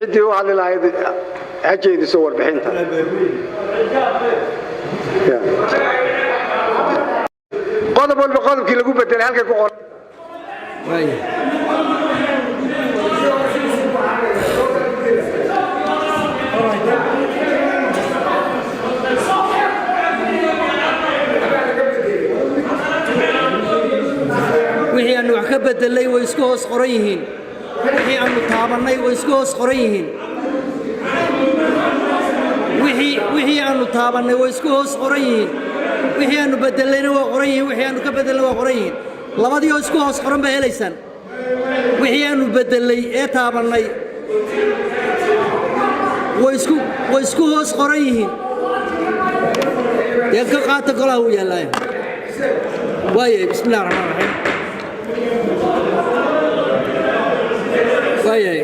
Ciddii u hadli lahayd ha jeediso warbixinta. Qodob walba qodobkii lagu bedelay halkay ku qoran. Waaya. Wixii aanu wax ka bedelay way isku hoos qoran yihiin, wixii aanu taabannay way isku hoos qoran yihiin, wixii aanu taabannay way isku hoos qoran yihiin, wixii aanu bedelayna waa qoran yihiin, wixii aanu ka bedelna waa qoran yihiin. Labadii oo isku hoos qoran baa helaysaan. Wixii aanu bedelay ee taabannay way isku hoos qoran yihiin. Dee ka qaata, golaha wuu yaallaayo. Waayahay, bismi illahi raxmaan raxiim. Waayahay,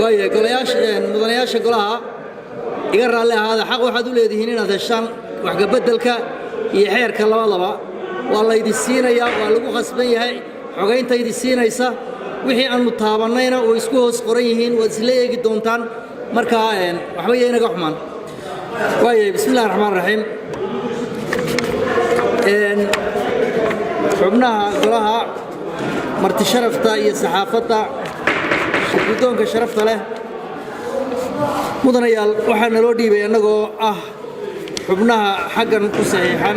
waayahay, golayaasha, mudanayaasha golaha, iga raalli ahaada. Xaq waxaad u leedihiin inaad heshaan wax ka beddelka iyo xeerka labadaba. Waa laydi siinayaa, waa lagu khasban yahay, xogaynta idi siinaysa. Wixii aanu taabannayna way isku hoos qoran yihiin, waad isla eegi doontaan. Markaa waxba yaynaga xumaan. Waayahay, bismi illahi raxmaan raxiim. Xubnaha golaha, marti sharafta iyo saxaafadda, guddoonka sharafta leh, mudanayaal, waxaa naloo dhiibay annagoo ah xubnaha xaggan ku saxiixan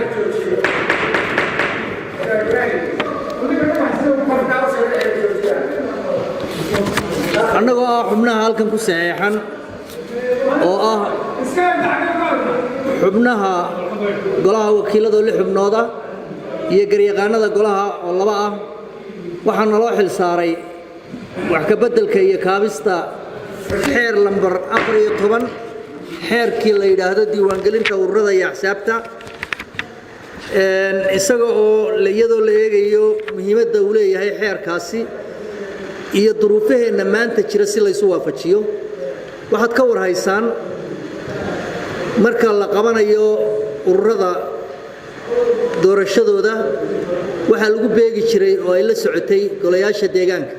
annagoo ah xubnaha halkan ku saxiixan oo ah xubnaha golaha wakiiladoo lix xubnooda iyo garyaqaanada golaha oo laba ah. Waxaa naloo xil saaray wax ka beddelka iyo kaabista xeer lambar 14, xeerkii la yidhaahdo diiwaangelinta ururada iyo axsaabta, isaga oo iyadoo la eegayo muhiimadda uu leeyahay xeerkaasi iyo duruufaheenna maanta jira si laysu waafajiyo. Waxaad ka war haysaan, marka la qabanayo ururada doorashadooda, waxaa lagu beegi jiray oo ay la socotay golayaasha deegaanka.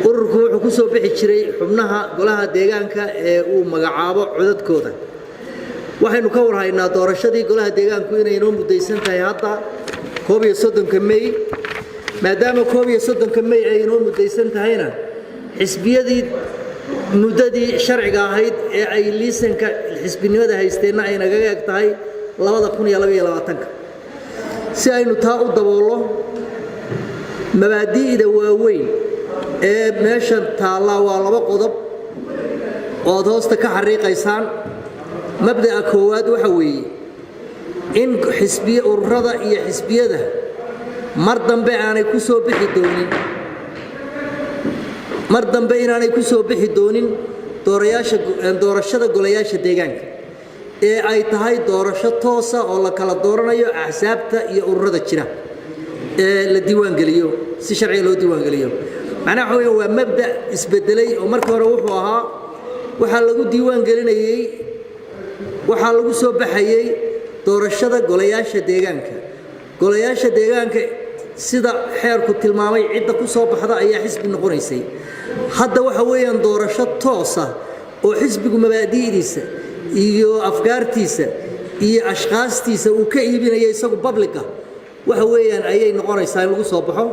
Ururku wuxuu ku soo bixi jiray xubnaha golaha deegaanka ee uu magacaabo codadkooda. Waxaynu ka war haynaa doorashadii golaha deegaanku inay inoo muddaysan tahay hadda 31-ka Mey. Maadaama 31-ka Mey ay inoo muddaysan tahayna, xisbiyadii muddadii sharciga ahayd ee ay liisanka xisbinimada haysteenna ay nagaga eg tahay 2022-ka, si aynu taa u daboollo, mabaadi'da waaweyn ee meeshan taallaa waa laba qodob oo aad hoosta ka xariiqaysaan. Mabda'a koowaad waxa weeye in xisbiye ururada iyo xisbiyada mar dambe aanay ku soo bixi doonin, mar dambe inaanay ku soo bixi doonin doorayaasha doorashada golayaasha deegaanka, ee ay tahay doorasho toosa oo la kala dooranayo axsaabta iyo ururada jira ee la diiwaangeliyo, si sharciga loo diiwaangeliyo. Macnaha waxa weya waa mabda' isbedelay oo markii hore wuxuu ahaa waxaa lagu diiwaan gelinayey, waxaa lagu soo baxayey doorashada golayaasha deegaanka. Golayaasha deegaanka, sida xeerku tilmaamay, cidda ku soo baxda ayaa xisbi noqonaysay. Hadda waxa weeyaan doorasho toosa oo xisbigu mabaadi'diisa iyo afkaartiisa iyo ashqaastiisa uu ka iibinayo isagu public-a waxa weeyaan ayay noqonaysaa in lagu soo baxo.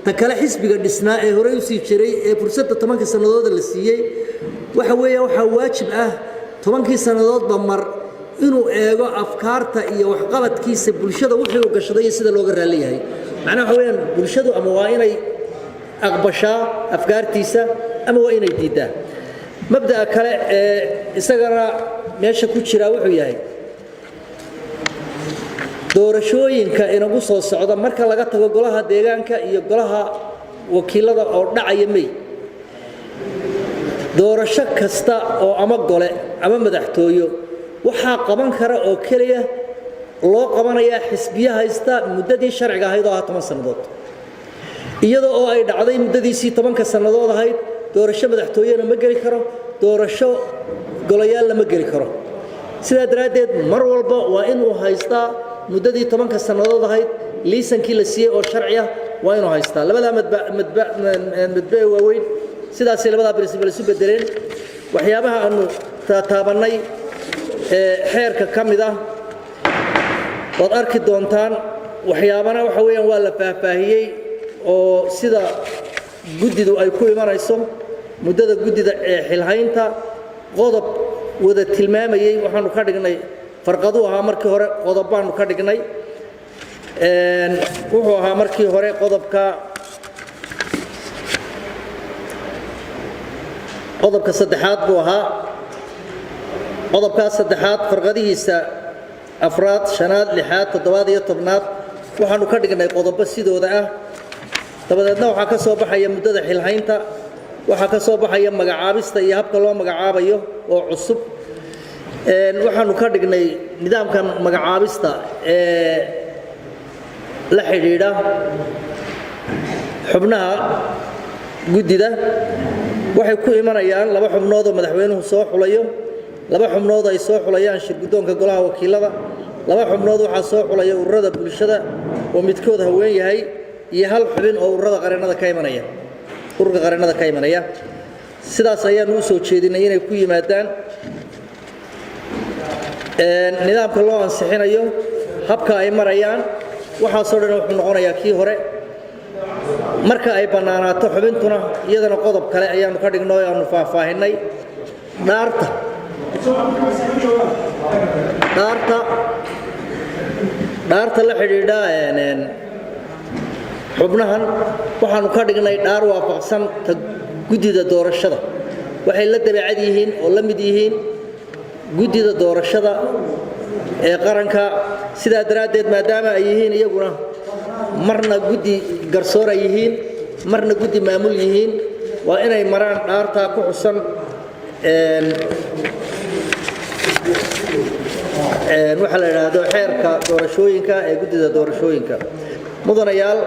Ta kale, xisbiga dhisnaa ee horey usii jiray ee fursadda 10-ka sannadood la siiyey, waxa weeyaan waxaa waajib ah 10-kii sannadoodba mar inuu eego afkaarta iyo waxqabadkiisa, bulshada wixii uu gashaday iyo sida looga raalli yahay. Macnaha waxa weeyaan bulshadu ama waa inay aqbashaa afkaartiisa ama waa inay diiddaa. Mabda'a kale ee isagana meesha ku jiraa wuxuu yahay doorashooyinka inagu soo socda, marka laga tago golaha deegaanka iyo golaha wakiilada oo dhacaya Mey, doorasho kasta oo ama gole ama madaxtooyo waxaa qaban kara oo keliya loo qabanayaa xisbiyo haysta muddadii sharciga ahayd oo ah 10 sannadood. Iyadoo oo ay dhacday muddadiisii 10-ka sannadood ahayd, doorasho madaxtooyena ma geli karo, doorasho golayaal ma geli karo. Sidaa daraaddeed, mar walba waa inuu haystaa muddadii 10-ka sannadood ahayd liisankii la siiyey oo sharci ah. Waa inuu haystaa labadaa madbe waaweyn. Sidaasay labadaa principle isu bedeleen. Waxyaabaha aanu taataabannay ee xeerka ka mid ah waad arki doontaan. Waxyaabana waxa weeyaan waa la faahfaahiyey, oo sida guddidu ay ku imanayso, muddada guddida ee xilhaynta, qodob wada tilmaamayey waxaanu ka dhignay farqaduu ahaa markii hore, qodob baanu ka dhignay. Wuxuu ahaa markii hore qodobka saddexaad buu ahaa. Qodobkaas saddexaad farqadihiisa afraad, shanaad, lixaad, toddobaad iyo 10aad waxaanu ka dhignay qodobo sidooda ah. Dabadeedna waxaa ka soo baxaya muddada xilhaynta, waxaa ka soo baxaya magacaabista iyo habka loo magacaabayo oo cusub. Waxaanu ka dhignay nidaamka magacaabista ee la xidhiidha xubnaha guddida. Waxay ku imanayaan laba xubnood oo madaxweynuhu soo xulayo, laba xubnood ay soo xulayaan shirguddoonka golaha wakiilada, laba xubnood waxaa soo xulaya ururada bulshada oo midkood haween yahay, iyo hal xubin oo ururada qareennada ka imanaya, ururka qareennada ka imanaya. Sidaas ayaanu u soo jeedinay inay ku yimaadaan. Nidaamka loo ansixinayo, habka ay marayaan, waxaasoo dhan wuxuu noqonayaa kii hore. Marka ay bannaanaato xubintuna, iyadana qodob kale ayaanu ka dhigno o aanu faahfaahinay. Dhaarta la xidhiidha xubnahan waxaanu ka dhignay dhaar waafaqsan ta guddida doorashada. Waxay la dabeecad yihiin oo la mid yihiin guddida doorashada ee qaranka. Sidaa daraaddeed, maadaama ay yihiin iyaguna marna guddi garsoor ay yihiin, marna guddi maamul yihiin, waa inay maraan dhaartaa ku xusan waxaa la idhaahdo xeerka doorashooyinka ee guddida doorashooyinka. Mudanayaal,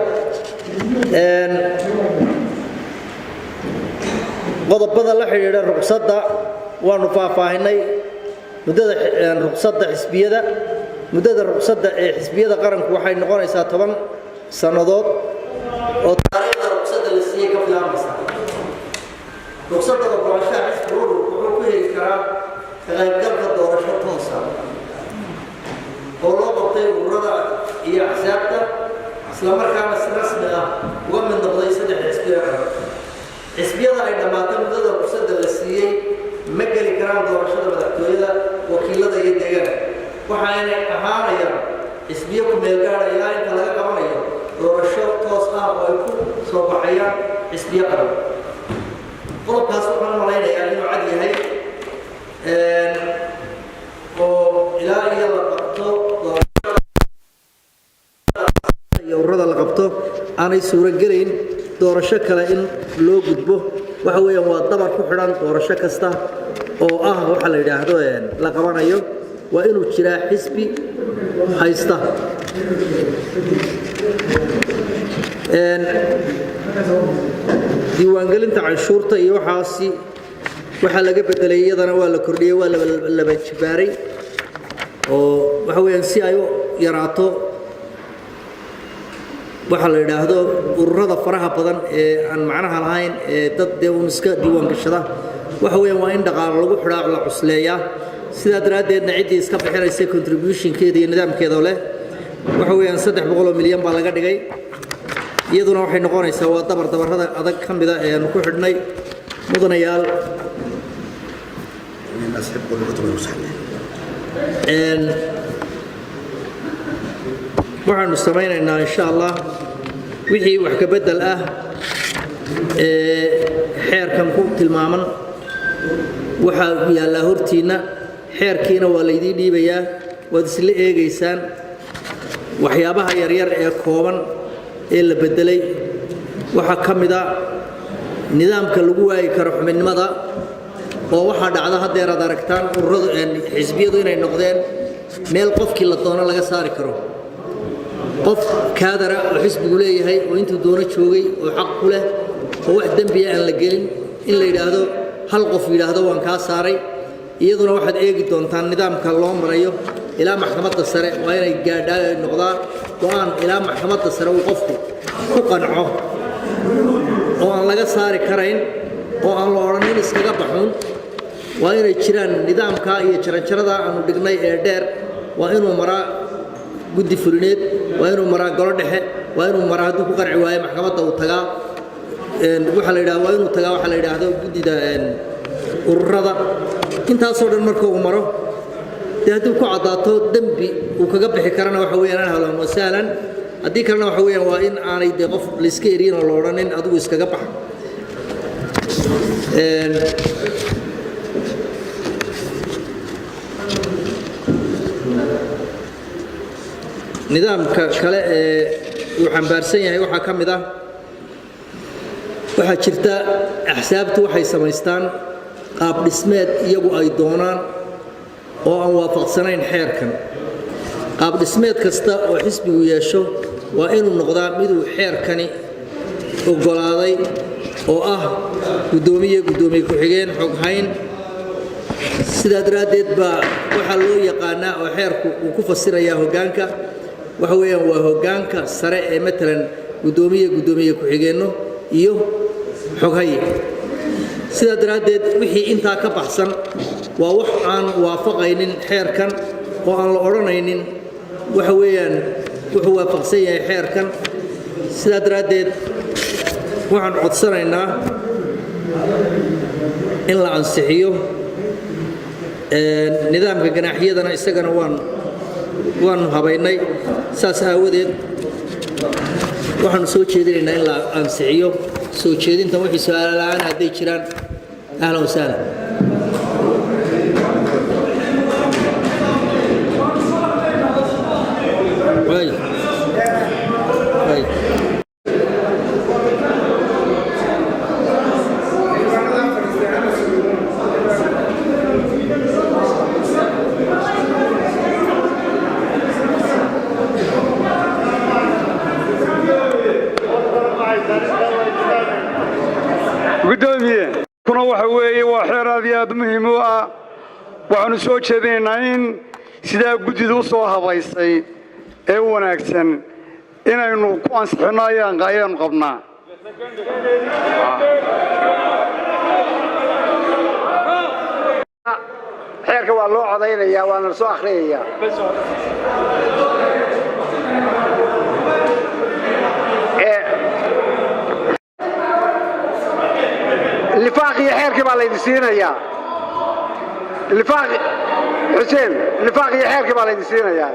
qodobada la xidhiidha ruqsadda waanu faahfaahinay. Muddada ruqsadda xisbiyada, muddada ruqsadda ee xisbiyada qaranku waxay noqonaysaa 10 sannadood oo taariikhda ruqsadda la siiyey ka bilaabaysa. Ruqsadda ogolaanshaha xisbi urur wuxuu ku heli karaa ka qaybgalka doorasho toosa oo loo qabtay ururada iyo axsaabta, isla markaana si rasmi ah uga mid noqday saddex xisbiya qaran. Xisbiyada ay dhammaatay muddada ruqsadda la siiyey ma geli karaan doorashada madaxtooyada, wakiilada iyo deegaanka, waxaanay ahaanayaan xisbiyo ku meelgaara ilaa inta laga qabanayo doorasho toos ah oo ay ku soo baxayaan xisbiyo qaran. Qodobkaas waxaan u malaynayaa inuu cad yahay, oo ilaa iyo la qabto iyo ururada la qabto aanay suurogelayn doorasho kale in loo gudbo. Waxa weeyaan waa dabar ku xidhan doorasho kasta oo ah waxa la yidhaahdo la qabanayo, waa inuu jiraa xisbi haysta. Diiwaangelinta canshuurta iyo waxaasi waxaa laga bedelay, iyadana waa la kordhiyey, waa laba jibaaray, oo waxa weeyaan si ay u yaraato waxaa la yidhaahdo ururada faraha badan ee aan macnaha lahayn ee dad dee uun iska diiwaan gashada. Waxa weeyaan waa in dhaqaalo lagu xidhaa, la cusleeyaa. Sidaa daraaddeedna ciddii iska bixinaysa contributionkeeda iyo nidaamkeeda leh, waxa weeyaan 300 milyan baa laga dhigay. Iyaduna waxay noqonaysaa waa dabar dabarada adag ka mida ee aanu ku xidhnay. Mudanayaal, waxaanu samaynaynaa insha Allah wixii wax ka beddel ah ee xeerkan ku tilmaaman. Waxaa yaallaa hortiinna xeerkiina, waa laydiin dhiibayaa, waad isla eegaysaan. Waxyaabaha yaryar ee kooban ee la beddelay waxaa ka mid a nidaamka lagu waayi karo xubinnimada, oo waxaa dhacda haddeer aad aragtaan ururadu, xisbiyadu inay noqdeen meel qofkii la doono laga saari karo. Qof kaadara oo xisbigu leeyahay oo intuu doono joogay oo xaq ku leh oo wax dembiya aan la gelin, in la yidhaahdo, hal qof yidhaahdo waan kaa saaray. Iyaduna waxaad eegi doontaan nidaamka loo marayo. Ilaa maxkamadda sare waa inay gaadhaa, ay noqdaa go'aan ilaa maxkamadda sare uu qofku ku qanco oo aan laga saari karayn oo aan la odhanin iskaga baxun. Waa inay jiraan nidaamkaa iyo jaranjaradaa aanu dhignay ee dheer. Waa inuu maraa guddi fulineed, waa inuu maraa golo dhexe, waa inuu maraa, hadduu ku qanci waayo, maxkamadda uu tagaa. Waxaa la yidhahda waa inuu tagaa waxaa la yidhaahdo guddida ururada. Intaasoo dhan marka uu maro, dee haddii ku caddaato dembi uu kaga bixi karana, waxa weeyaan ahlan wa sahlan. Haddii kalena, waxa weeyaan waa in aanay dee qof layska eriyin oo la odhanin adigu iskaga bax. Nidaamka kale ee uu xambaarsan yahay waxaa ka mid ah, waxaa jirta axsaabtu waxay samaystaan qaab dhismeed iyagu ay doonaan oo aan waafaqsanayn xeerkan. Qaab dhismeed kasta oo xisbigu yeesho waa inuu noqdaa miduu xeerkani oggolaaday, oo ah guddoomiye, guddoomiye ku-xigeen, xoghayn. Sidaa daraaddeed baa waxaa loo yaqaanaa oo xeerku uu ku fasirayaa hoggaanka, waxa weeyaan waa hoggaanka sare ee matalan guddoomiye, guddoomiye ku-xigeenno iyo xoghaye. Sidaa daraaddeed wixii intaa ka baxsan waa wax aan waafaqaynin xeerkan oo aan la odhanaynin waxa weeyaan wuxuu waafaqsan yahay xeerkan. Sidaa daraaddeed waxaan codsanaynaa in la ansixiyo nidaamka ganaaxyadana, isagana waanu habaynay. Saas aawadeed waxaanu soo jeedinaynaa in la ansixiyo soo jeedintan. Wixii su-aalo la'aan hadday jiraan, ahlan wasahlan. Waay waay. Guddoomiye, kuna waxa weeye waa xeer aad iyo aad muhiim u ah. Waxaannu soo jeedinaynaa in sidaa guddida u soo habaysay ee wanaagsan inaynu ku ansixinno ayaanu qabnaa. Xeerka waa loo codaynayaa, waana la soo akhriyayaa. Lifaaq iyo xeerkii baa laydin siinayaa. Lifaaq, Xuseen, lifaaq iyo xeerkii baa laydin siinayaa.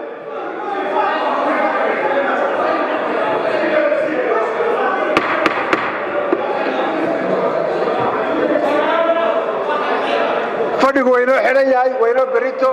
Fadhigu waynoo xidhan yahay, waynoo berito.